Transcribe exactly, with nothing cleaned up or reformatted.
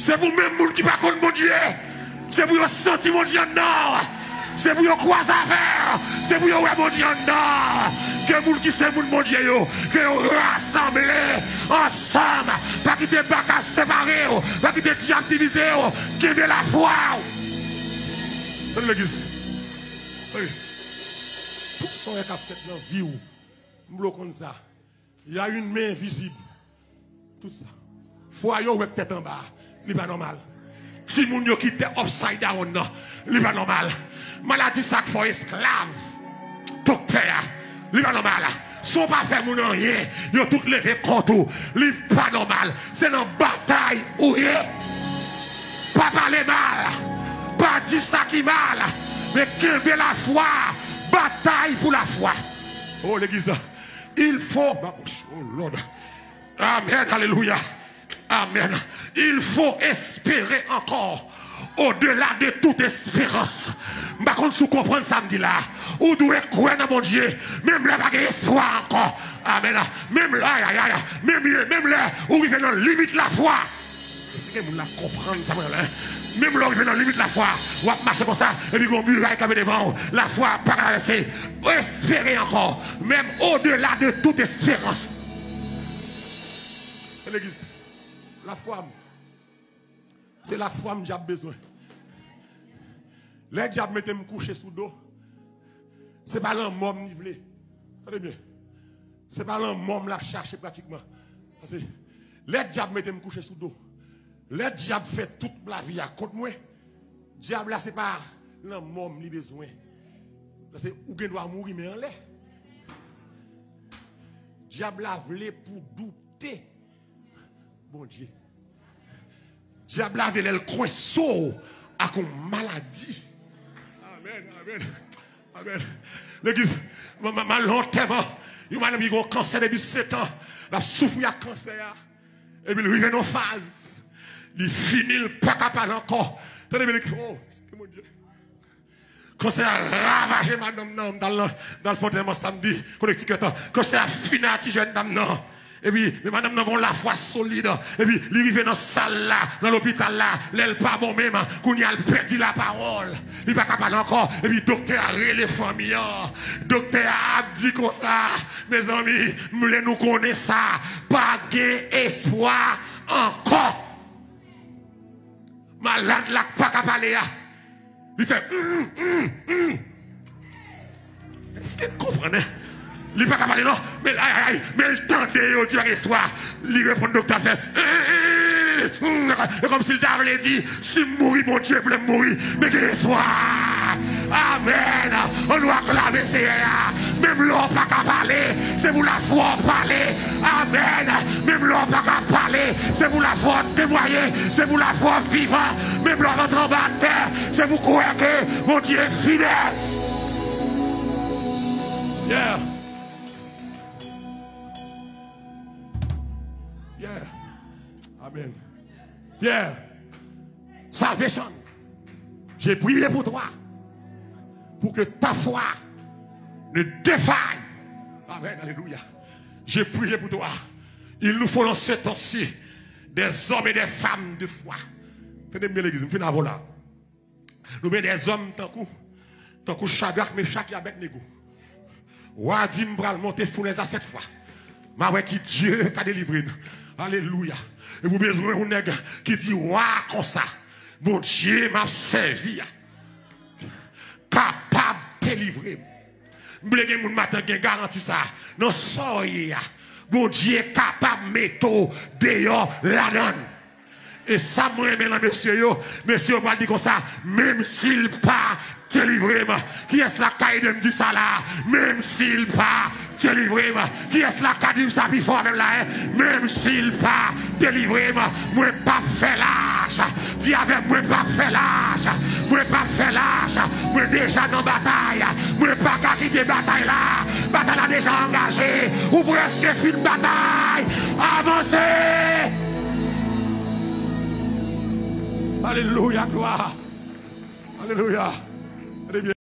Se pou menm moun ki pa konn Bondye, se pou yo santi Bondye anndan w. Se pou yo kwaze avè w. Se pou yo wè Bondye anndan w. Ke moun ki se moun Bondye yo, ke yo rasanble ansanm. Pa kite baka separe w. Pa kite dyab divize w. Kenbe lafwa w. Tande legliz. Tande. Tout sa w wè k ap fèt nan vi w, m vle w konn sa. Y a une main invisible. Tout sa. Fwa yo wè k tèt anba, li pa nòmal. Timoun yo ki te upside down nan, li pa nòmal. Maladi sa k fè w esklav doktè a, li pa nòmal. San w pa fè moun anyen, yo tout leve kont ou, li pa nòmal. Se nan batay ou ye. Pa pale mal, pa di sa ki mal, men kenbe lafwa, batay pou lafwa. Oh, legliz, il faut, oh Lord. Amen, alelouya. Amen. Il faut espérer encore au-delà de toute espérance. M pa konn si w konprann sa m di la. Ou dwe kwè nan Bondye, menm lè pa gen espwa ankò. Amen. Menm lè, ay, ay, ay, menm, menm lè ou rive nan limit lafwa. Èske gen moun la konprann sa mwen la? Menm lè w rive nan limit lafwa, w ap mache konsa, epi gen yon miray kanpe devan w. Lafwa pa ka travèse. Espere ankò, menm au-delà de toute espérance. Legliz, lafwa m, se lafwa m dyab bezwen. Lè dyab mete m kouche sou do, se pa lanmò m li vle. Tande byen. Se pa lanmò m l ap chache pratikman. Paske lè dyab mete m kouche sou do, lè dyab fè tout lavi a kont mwen, dyab la se pa lanmò m li bezwen. Paske ou gen dwa mouri men anlè. Dyab la vle pou w doute Bondye. Dyab la vle lè l kwense w ak yon maladi. Amen, amen, amen. Legliz, m, m, m al nan yon antèman. Yon madanm ki gen yon kansè depi sèt an. L ap soufri ak kansè a. Epi l rive nan yon faz. Li fini, l pa ka pale ankò. Tande byen, li, oh, Seyè Bondye. Kansè a ravaje madanm nan, m t al nan, m t al fè yon antèman samdi, Connecticut. Kansè a fini ak ti jèn dam nan. Epi, men madanm nan gen yon lafwa solid. Epi, li rive nan sal la, nan lopital la, lè l pa bon menm, kounye a l pèdi lapawòl. Li pa ka pale ankò. Epi, doktè a rele fanmi an. Doktè a ap di konsa, mezanmi, m vle nou konnen sa, pa gen espwa ankò. Malad la k pa ka pale a, li fè, mm, mm, mm. Èske n konprann, en? Li pa ka pale, non. Men, ay, ay, ay, men l tande yo di pa gen espwa. Li reponn doktè a, fè, mm, mm, mm. E kòmsi l ta vle di, si m mouri, Bondye vle m mouri, men gen espwa. Amèn. Ann nou aklame Seyè a. Menm lè w pa ka pale, se pou lafwa w pale. Amèn. Menm lè w pa ka pale, se pou lafwa w temwaye, se pou lafwa w vivan. Menm lè w ap antre anba tè, se pou kwè ke Bondye fidèl. Yeah. Yeah. Amen. Yeah. Salvation. J'ai prié pour toi, pour que ta foi ne défaille. Amen. Alléluia. J'ai prié pour toi. Il nous faut dans ce temps-ci des hommes et des femmes de foi. Tande m byen, legliz, m fin avè w la. Nou bezwen dèzòm tankou, tankou Chadrak, Mechak e Abèdnego. Wa a di, "M pral monte founèz la sèt fwa. M a wè ki Dye ka delivre n." Alelouya. E pou bezwen yon nèg ki di wa a konsa, "Bondye m ap sèvi a kapab delivre m." M vle gen moun maten gen garanti sa a. Nan sa w ye a, Bondye kapab mete w deyò ladan l. E sa mwen renmen nan mesye yo, mesye yo pral di konsa, "Menm si l pa delivre m." Kiyès la k ka ede m di sa la? "Menm si l pa delivre m." Kiyès la k ka di m sa pi fò avè m la, en? "Menm si l pa delivre m, mwen p ap fè lach." Di avè m, "Mwen p ap fè lach. Mwen p ap fè lach. Mwen deja nan batay. Mwen pa ka kite batay la. Batay la deja angaje. Ou prèske fin batay. Avanse." Alelouya, glwa. Alelouya. Tande byen.